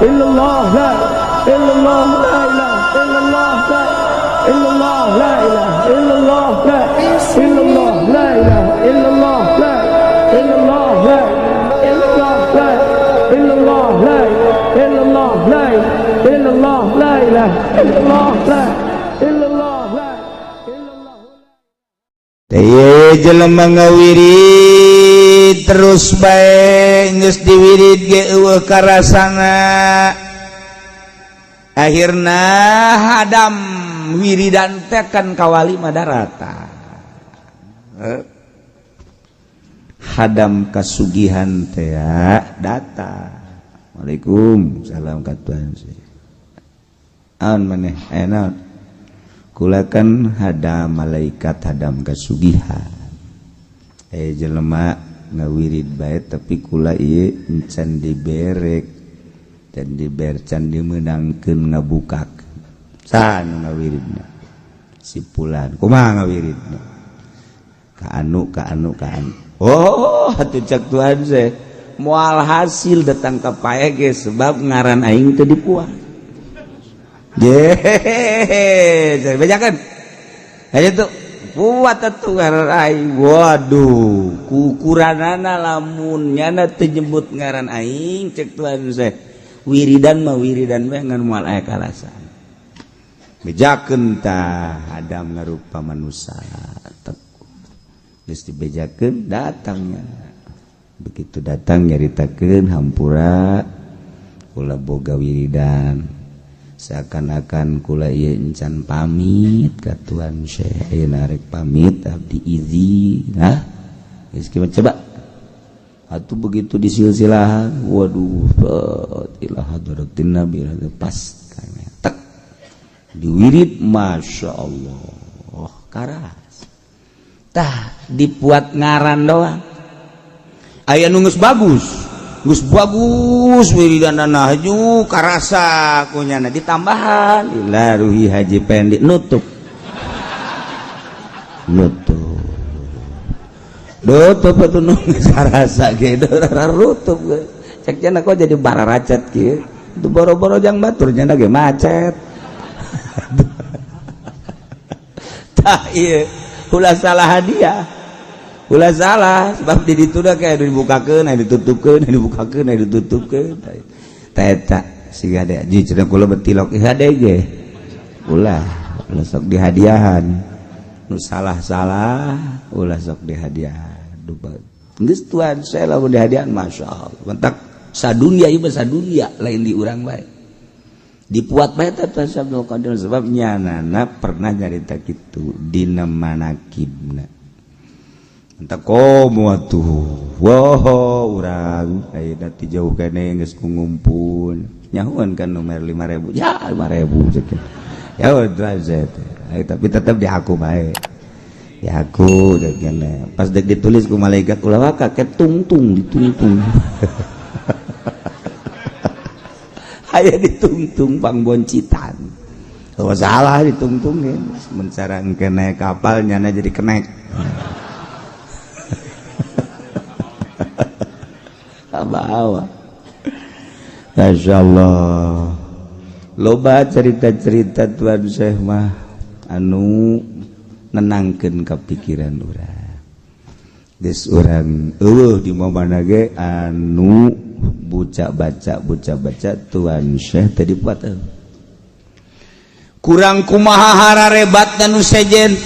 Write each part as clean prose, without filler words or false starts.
illallah la illallah la ilaha illallah la illallah la ilaha illallah la illallah la ilaha illallah la illallah la illallah la illallah la illallah la illallah la ilaha illallah la illallah la illallah. Teh jelema ngawirid terus bae, geus diwirid ge eueuh karasana. Akhirna hadam wiridan teh kan kawali madarata. Eh. Hadam kasugihan teh datang. Waalaikum salam ka Tuan. Aon maneh aya naon? Kula kan hadam malaikat hadam kasugihan. Eh, jelema ngawirid bae, tapi kula ieu encan diberek dan diber, can dimeunangkeun ngabukakeun. Saha nu ngawiridna? Si pulan. Kumaha ngawiridna? Ka anu, ka anu, ka anu. Oh, atuh cek Tuhan seh moal hasil datang ka pae ge, sebab ngaran aing teu dipuas. Je, bejakeun. Aja tuh buat atuh ngaran aing. Waduh, kukuranana lamun nyana teu nyebut ngaran aing, cek Tuhan seh. Wiridan mah wiridan we, ngan moal aya kalasan. Bejakeun tah hadam ngarupa manusia. Geus dibejakeun datangnya. Begitu datang nyaritakeun, "Hampura, kula boga wiridan, seakan-akan kula ieu encan pamit ka Tuan Syekh, ayeuna rek pamit, abdi izin." Nah, geus kieu coba atuh. Begitu disilsilahan, waduh, ila hadratin nabi, pas tek diwirid, masya Allah, karas. Tah, dibuat ngaran doang. Aya nu geus bagus, geus bagus wiridanana, haju karasa kunyana, ditambahan ila ruhi Haji Pendi, nutup nutup nutup atuh. Nu geus karasa ge rutup, cek cenah kok jadi bararacet kieu. Itu boro-boro jang batur, nya ge macet. Tah, ieu ulah salah hadiah, ulah salah, sebab di ditu dah kayak dibukakeun aya ditutupkeun, aya dibukakeun, aya ditutupkeun. Tah, eta siga de ji cenah kula betilok hade ge ulah, ulah sok dihadiahan. Nu salah-salah ulah sok dihadiahan. Dupa geus Tuan saya lamun dihadiahan, masyaallah, mentak sadunia ieu mah, sadunia, lain di urang bae. Dipuat bae teh Tuan Abdul Qadir, sebab nyanana pernah nyarita kitu dina manakibna. Entah komo atuh, wow, urang ayeuna ti jauh kene geus ngumpul nyahuan kan nomor 5000 ya, 5000 cek ya udah teh, tapi tetap diaku bae, diaku cek. Pas dek ditulis ku malaikat, ulah waka tungtung, ditungtung, aya ditungtung pangboncitan. Oh, salah ditungtung ya, mencara kena kapal nyana jadi kenek bawa. Masya Allah, loba cerita-cerita Tuan Syekh mah anu nenangkeun kepikiran urang. Geus urang eueuh di mana ge anu buca baca, buca baca Tuan Syekh tadi buat kurang kumaha hararebat nu sejen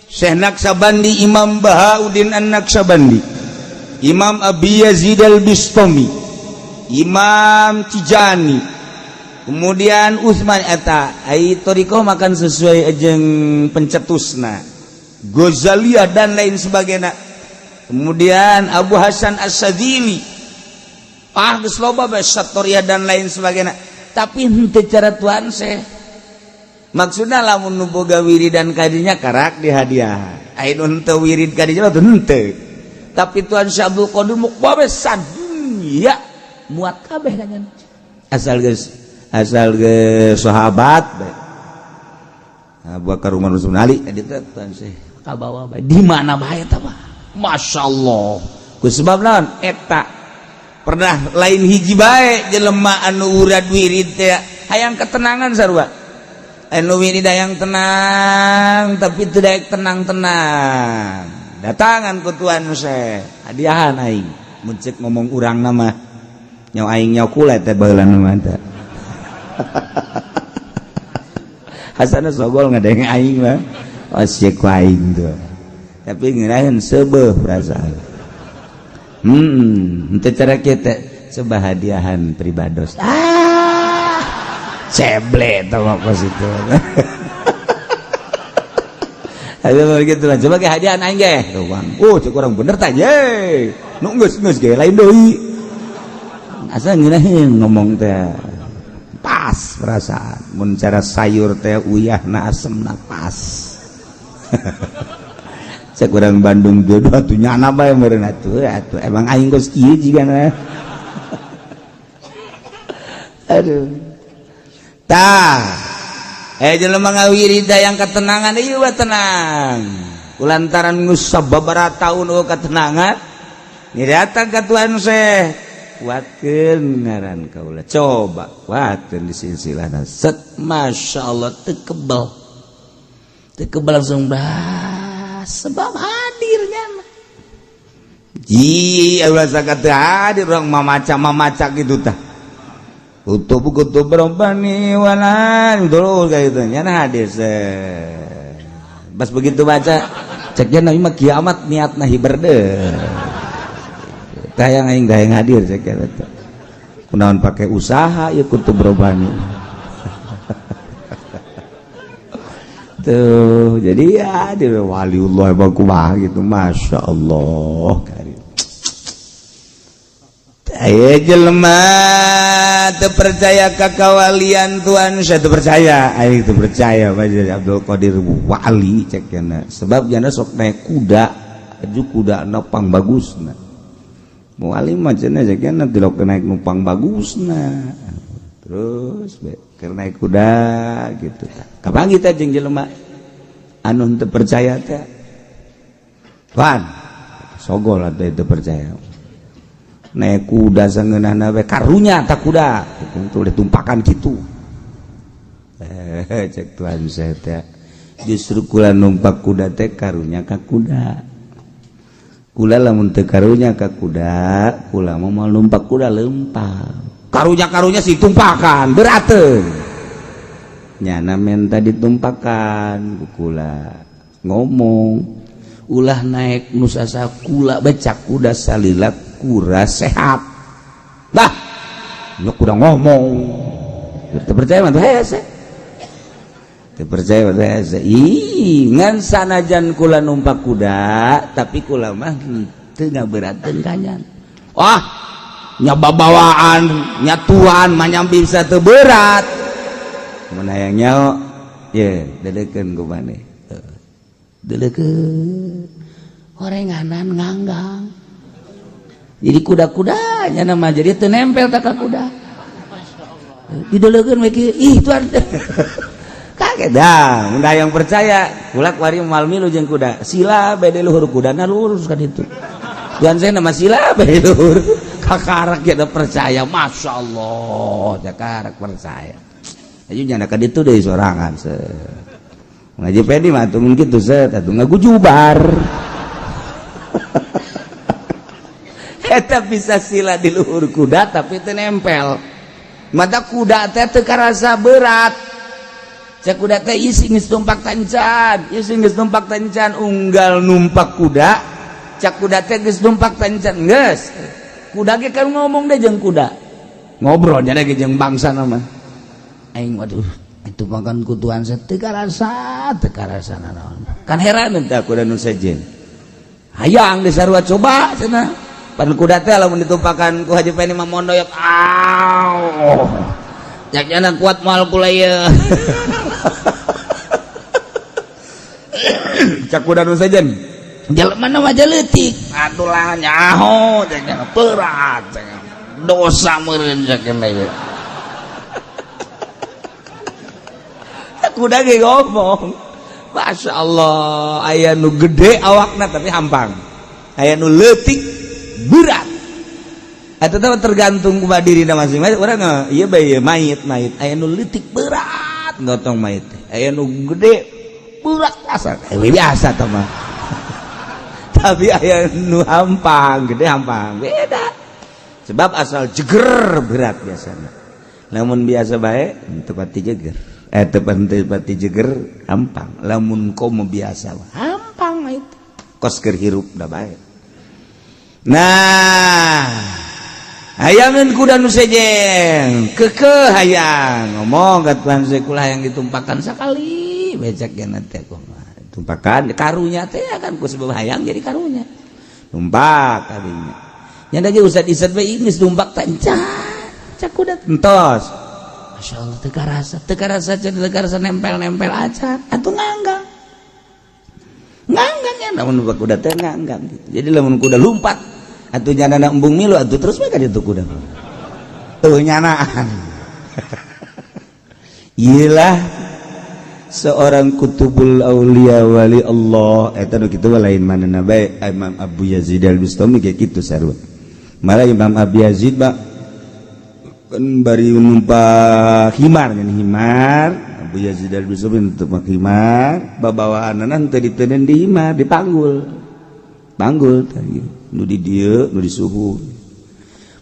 Syekh Naksabandi, Imam Bahauddin An-Naksabandi, Imam Abi Yazid Al-Bistami, Imam Tijani, kemudian Utsman eta ai thoriqoh makan sesuai jeung pencetusna, Ghazaliyah dan lain sebagainya, kemudian Abu Hasan As-Sadzili, ah geus loba bae, Satoriyah dan lain sebagainya, tapi henteu cara Tuan Syekh. Maksudna lamun nu boga wiridan kadinya karak di hadiah, ai nu henteu wirid kadinya mah henteu. Tapi Tuhan Syekh Abdul Qadir muk bae sadunya muat kabeh kan, asal geus, asal geus sahabat bae. Abu Bakar, Umar, Utsman, Ali, eta Tuan Syekh kabawa bae di mana bae eta mah, masyaallah. Ku sebab naon eta? Pernah lain hiji bae jelema anu urad wirid teh hayang ketenangan sarua. Anu wirid hayang tenang tapi teu daek tenang-tenang. Datangan ku Tuan Syekh, hadiahan aing. Mun ceuk ngomong urang nama nyawa aing nyawa kula teh baheula mah teh. Hasana sogol ngadenge aing mah. Asyik ku aing tuh. Tapi ngeunaheun seubeuh perasaan. Untuk cara kita coba hadiahan pribados. Ah, ceble tau apa situ. Ayo begitu lah. Coba ke hadiahan aing ge. Oh, cek orang bener tah ye. Nu geus geus ge lain deui. Asa ngeunaheun ngomong teh. Pas perasaan. Mun cara sayur teh uyahna asemna pas. Cek urang Bandung jodoh atuh nyana bae meureun atuh atuh emang aing geus kieu jigana. Aduh. Tah. Jelema ngawirid yang ketenangan ieu tenang. Kulantaran geus sababaraha taun eueuh ketenangan, ni datang ka Tuan Syekh. Kuatkeun ngaran kaula. Coba kuatkeun di silsilahna. Set masyaallah teu kebel. Teu kebel langsung bah. Sebab hadirnya ji ulah sakat hadir orang mamaca gitu tah kutub kutub robbani wala terus kayak gitu nya hadir pas begitu baca ceknya nabi mah kiamat niatna hiber deh tah yang aing gaya hadir cek eta kunaon pake usaha ieu kutub robbani. Tuh jadi ya dia waliullah emang kumaha gitu masya Allah. Ayo jelema teu percaya ka kawalian Tuhan saya teu percaya aing teu percaya Pak Abdul Qadir wali cek cenah sebab jana sok naik kuda aju kuda pang bagusna wali mah cenah cek cenah tilok naik numpang bagusna terus be keur naik kuda gitu. Kapan kita jeung jelema anu teu percaya teh Tuhan sogol atuh teu percaya naik kuda sangeunahna we karunya tak kuda itu ditumpakan kitu. Cek Tuhan saya teh justru kula numpak kuda teh karunya ka kuda kula lamun teu karunya ka kuda kula mau numpak kuda lempang karunya-karunya sih tumpakan berateun nyana menta ditumpakan kula ngomong ulah naik nusasa kula becak kuda salila kura sehat bah nu kuda ngomong teu percaya mah hese teu percaya mah hese ih ngan sanajan kula numpak kuda tapi kula mah teu ngaberateun kanyan wah nya babawaan nyatuan manyam bisa teu berat mun hayang nyaho ye deuleukeun ku maneh deuleukeun horenganan nganggang jadi kuda-kudanya nama jadi teu nempel tak ka kuda dideuleukeun we kieu ih tuan kaget dah mun hayang percaya kula kuari moal milu jeung kuda sila bede luhur kudana lurus kan itu tuan saya nama sila bede luhur kakarak ya percaya masya Allah kakarak percaya ayo nyana ka ditu deui sorangan se ngaji pedi mah atuh mun kitu set atuh ngagujubar eta bisa sila di luhur kuda tapi teu nempel mata kuda teh teu karasa berat cek kuda teh isi geus numpak tancan isi geus numpak tancan unggal numpak kuda cek kuda teh geus numpak tancan geus kuda ge kan ngomong deh jeung kuda ngobrol nya ge jeung bangsa nama aing waduh itu makan ku Tuhan saya teu karasa nanaon kan heran teh kuda nu sejen hayang di sarua coba cenah pan kuda teh lamun ditumpakan ku Haji Peni mah mondoyok aw nya kuat moal kula ieu cak kuda nu sejen jelema mah leutik atuh lah nyaho cenah berat dosa meureun cenah ieu kuda ge ngomong Masya Allah aya nu gede awakna tapi hampang aya nu leutik berat Atau tergantung kumaha diri masing-masing. Urang iya bae mayit mayit aya nu leutik berat gotong mayit, aya nu gede berat asa biasa tah mah, tapi aya nu hampang gede hampang beda, sebab asal jeger berat biasanya. Lamun biasa bae teu pati jeger, teu pati jeger hampang. Lamun komo biasa hampang itu kos keur hirup da bae. Nah, hayangan kuda nu sejen kekeh hayang ngomong ka Tuhan, kula hayang ditumpakan sekali becek ge teh, kumaha tumpakan karunya teh kan ku sebab hayang jadi karunya tumpak kadinya nya ge ustad isad bae geus tumpak tanca cak kuda entos. Masya Allah, teu karasa, teu karasa, teu karasa, nempel-nempel aja atuh, nganggang nganggang ya. Lamun numpak kuda teh nganggang gitu. Jadi lamun kuda lumpat atuh nyana embung milu atuh terus bae ka ditu kuda tuh nyanaan. Iyalah, seorang kutubul aulia, wali Allah eta nu kitu lain manehna bae. Imam Abu Yazid Al-Bustami kayak kitu sarua. Malah Imam Abu Yazid ba kan bari numpak himar kan, himar Abu Yazid Al-Bustami numpak himar, babawaanana teu diteundeun di himar, dipanggul panggul tadi nu di dieu nu di suhu.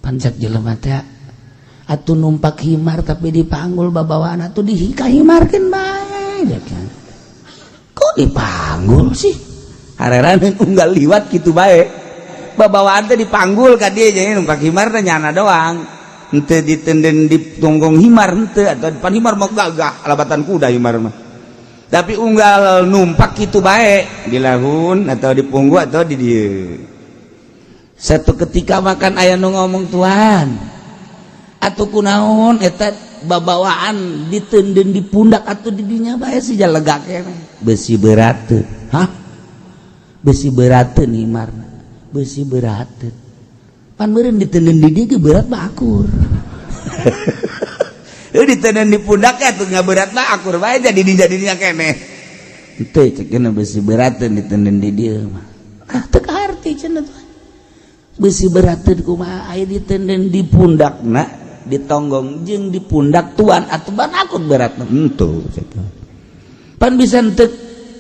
Pancak jelema teh atuh numpak himar tapi dipanggul babawaan, atuh dihika himarkeun bae ya kan, kok dipanggul sih? Hareran unggal liwat kitu bae babawaan teh dipanggul ka dia. Jadi numpak himar teh nyana doang, henteu ditenden di tonggong himar, henteu atau depan himar mah gagah alabatan kuda himar mah, tapi unggal numpak kitu bae di lahun atau di punggu atau di dieu. Satu ketika makan aya nu ngomong, "Tuhan, atuh kunaon eta babawaan ditenden di pundak, atau di dinya bae sih lega keneh?" Besi berat. Hah, besi berat himar, besi berat pan meureun ditenden di dieu berat mah akur. Ditenden di pundak ya tuh nggak berat mah akur bae, jadi di jadinya keneh. Henteu cek besi berat ditenden di dieu mah. Ah, teu kaharti cenah, Tuhan, besi berat kumaha aya ditenden di pundakna, ditonggong jeung di pundak tuan atuh ban akut berat henteu. Pan bisa henteu.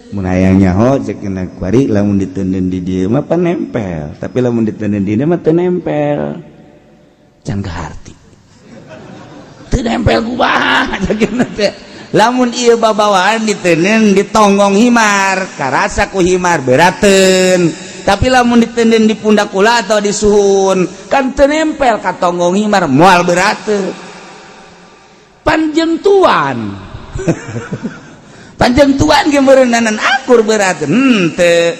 Mun hayang nyaho cek kuari, lamun ditenden di dieu mah pan nempel, tapi lamun ditenden di dieu mah teu nempel. Can kaharti teu nempel kumaha teh. Lamun ieu babawaan ditenden di tonggong himar, karasa ku himar berateun, tapi lamun ditenden di pundak kula atau di suhun kan teu nempel ka tonggong himar, moal berateun. Panjeng tuan, panjeng tuan ge meureunanan akur berateun henteu.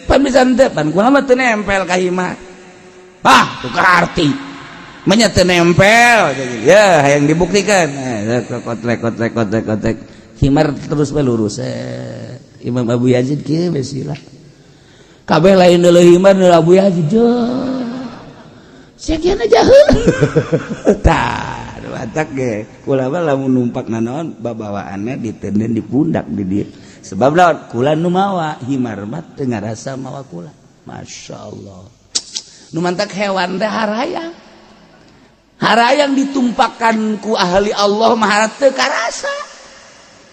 Pan bisa henteu, pan kula mah teu nempel ka himar. Ah, teu kaharti. Menya teu nempel ya, hayang dibuktikan kotrek kotrek kotrek kotrek himar terus bae lurus. Imam Abu Yazid kieu besilah kabeh lain deuleu himar, deuleu Abu Yazid sekian aja. Tah, batak ge kula mah lamun numpak nanaon babawaanna ditenden di pundak di dieu, sebab lawan kula nu mawa, himar mah teu ngarasa mawa kula. Masya Allah, nu mantak hewan teh harayang harayang ditumpakan ku ahli Allah mah teu karasa.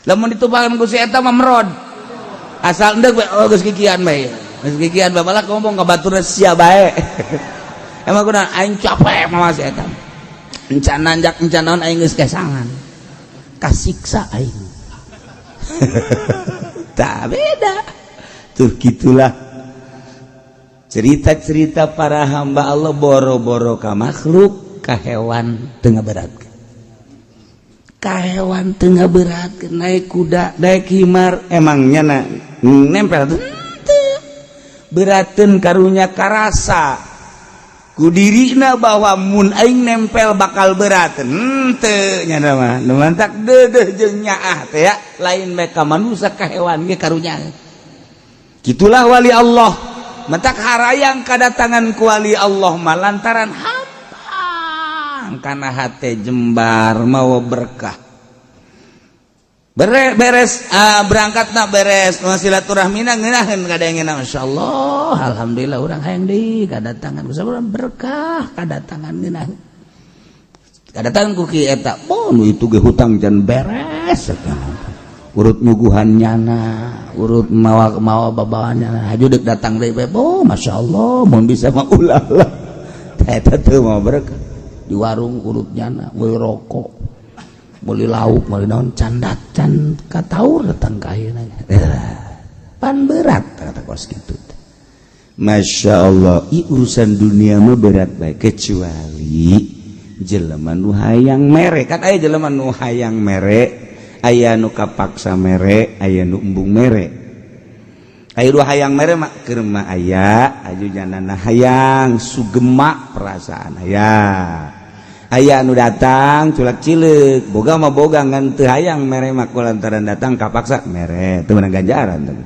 Lamun ditumpakan ku si eta mah merod asal endek we. Oh, geus kikian bae, geus kikian bae, malah ngomong ka batur sia bae. Emang kunaon aing capek mawa si eta, encan nanjak encan naon, aing geus kesangan kasiksa aing. Tak beda tuh. Gitulah cerita-cerita para hamba Allah, boro-boro ka makhluk, ka hewan tengah berat, ka hewan tengah berat. Naik kuda, naik himar, emangnya na nempel tuh beraten karunya, karasa ku dirina bahwa mun aing nempel bakal berat henteu. Nya mah nu mantak deudeuh jeung nyaah teh ya lain bae ka manusia, ka hewan ge karunya. Gitulah wali Allah. Mentak harayang kadatangan ku wali Allah mah lantaran hampang karena hate jembar mawa berkah. Beres berangkat na beres silaturahmina ngeunaheun kadangena, masyaallah, alhamdulillah urang hayang deui kadatangan urang berkah kadatangan ngeunaheun kadatangan ku ki eta. Oh, nu itu ge hutang can beres eta. Urut nyuguhan nyana, urut mawa mawa babawaan nyana, haju deuk datang deui bae. Oh, masyaallah, mun bisa mah ulah lah. Eta teu mau berkah. Di warung urut nyana, meuli rokok, beli lauk, beli naon, can can kataur datang ka ayeuna. Pan berat kata kos kitu. Masya Allah, i urusan dunia mah berat bae, kecuali jelema nu hayang mere. Kan aya jelema nu hayang mere, aya nu kapaksa mere, aya nu embung mere. Aya nu hayang mere mah keur mah aya aju janana hayang sugema perasaan aya. Aya nu datang culak cileuk, boga mah boga, ngan teu hayang mere mah lantaran datang kapaksa mere, teu meunang ganjaran teh.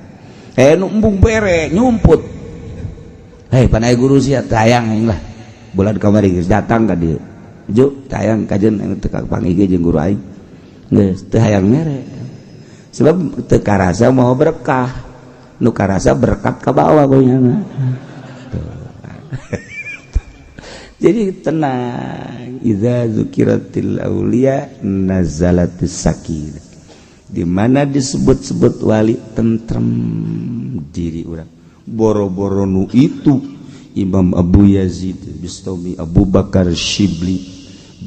Aya nu embung bere nyumput. Hei, pan aya guru sia, teu hayang aing lah. Bulan kamari geus datang ka dieu. Ju, teu hayang kajeun aing teu kapanggih jeung guru aing. Geus teu hayang mere. Sebab teu karasa mau berkah. Nu karasa berkat ka bawah pokoknya mah. Jadi tenang, idza dzukiratil auliya nazalatis sakinah. Di mana disebut-sebut wali, tentrem diri urang. Boro-boro nu itu Imam Abu Yazid Bistami, Abu Bakar Shibli,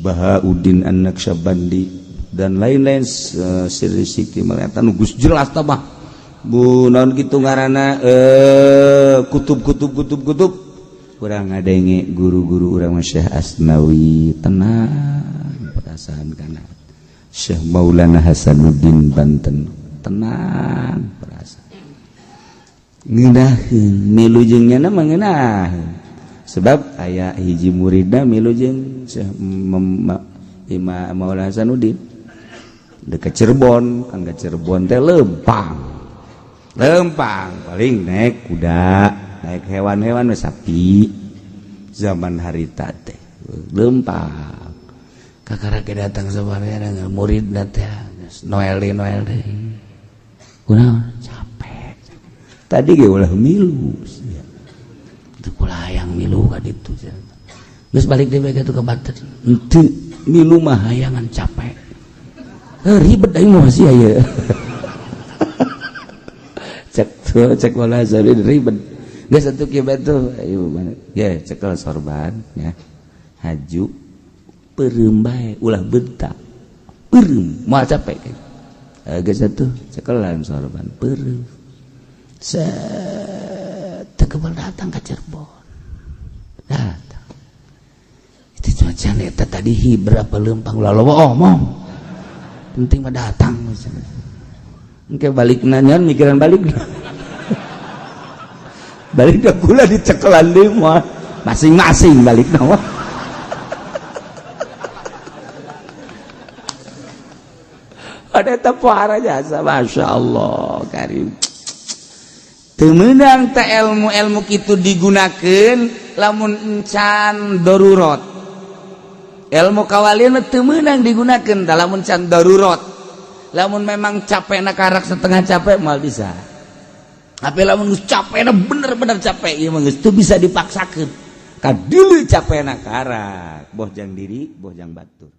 Bahauddin An-Naqsyabandi dan lain-lain, siri siki melihat nu geus jelas tah mah. Bu naon kitu ngaranna, kutub kutub kutub kutub. Kurang ngadenge guru-guru urang Syekh Asnawi, tenang perasaan kana. Syekh Maulana Hasanuddin Banten, tenang perasaan. Ngeunaheun milu jeung nyana mah ngeunaheun. Sebab aya hiji muridna milu jeung Syekh Imam Maulana Hasanuddin dekat Cirebon, kan ke Cirebon teh lempang. Lempang paling naik kuda, naik hewan-hewan sapi zaman harita teh lempang. Kakara ke datang sebenarnya murid teh Noel Noel deh, kunaon capek tadi ge ulah milu sia teu kula hayang milu ka ditu. Geus balik deui bae ke Banten, henteu milu mah hayangan capek, ribet aing mah sia ieu. Cek tuh, cek wala ribet. Geus atuh kieu bae tuh, ayo mana? Ya, cekel sorban ya. Haju peureum bae, ulah bentak. Peureum, moal capek. Geus atuh cekelan sorban peureum. Set teu datang ka Cirebon. Datang. Itu cuaca eta tadi hi berapa lempang, ulah loba omong. Penting mah datang. Engke balik nanya mikiran balik. Balik ke gula dicekelan deui mah masing-masing balik mah. Ada tepuara jasa, masya Allah karim. Teu meunang teh ilmu-ilmu kitu digunakeun lamun encan darurat. Ilmu kawalian mah teu meunang digunakeun lamun can darurat. Lamun memang capek na karak setengah capek moal bisa. Tapi lamun geus capekna bener-bener capek ieu mah geus teu bisa dipaksakeun. Kadulu capekna karak, boh jang diri, boh jang batur.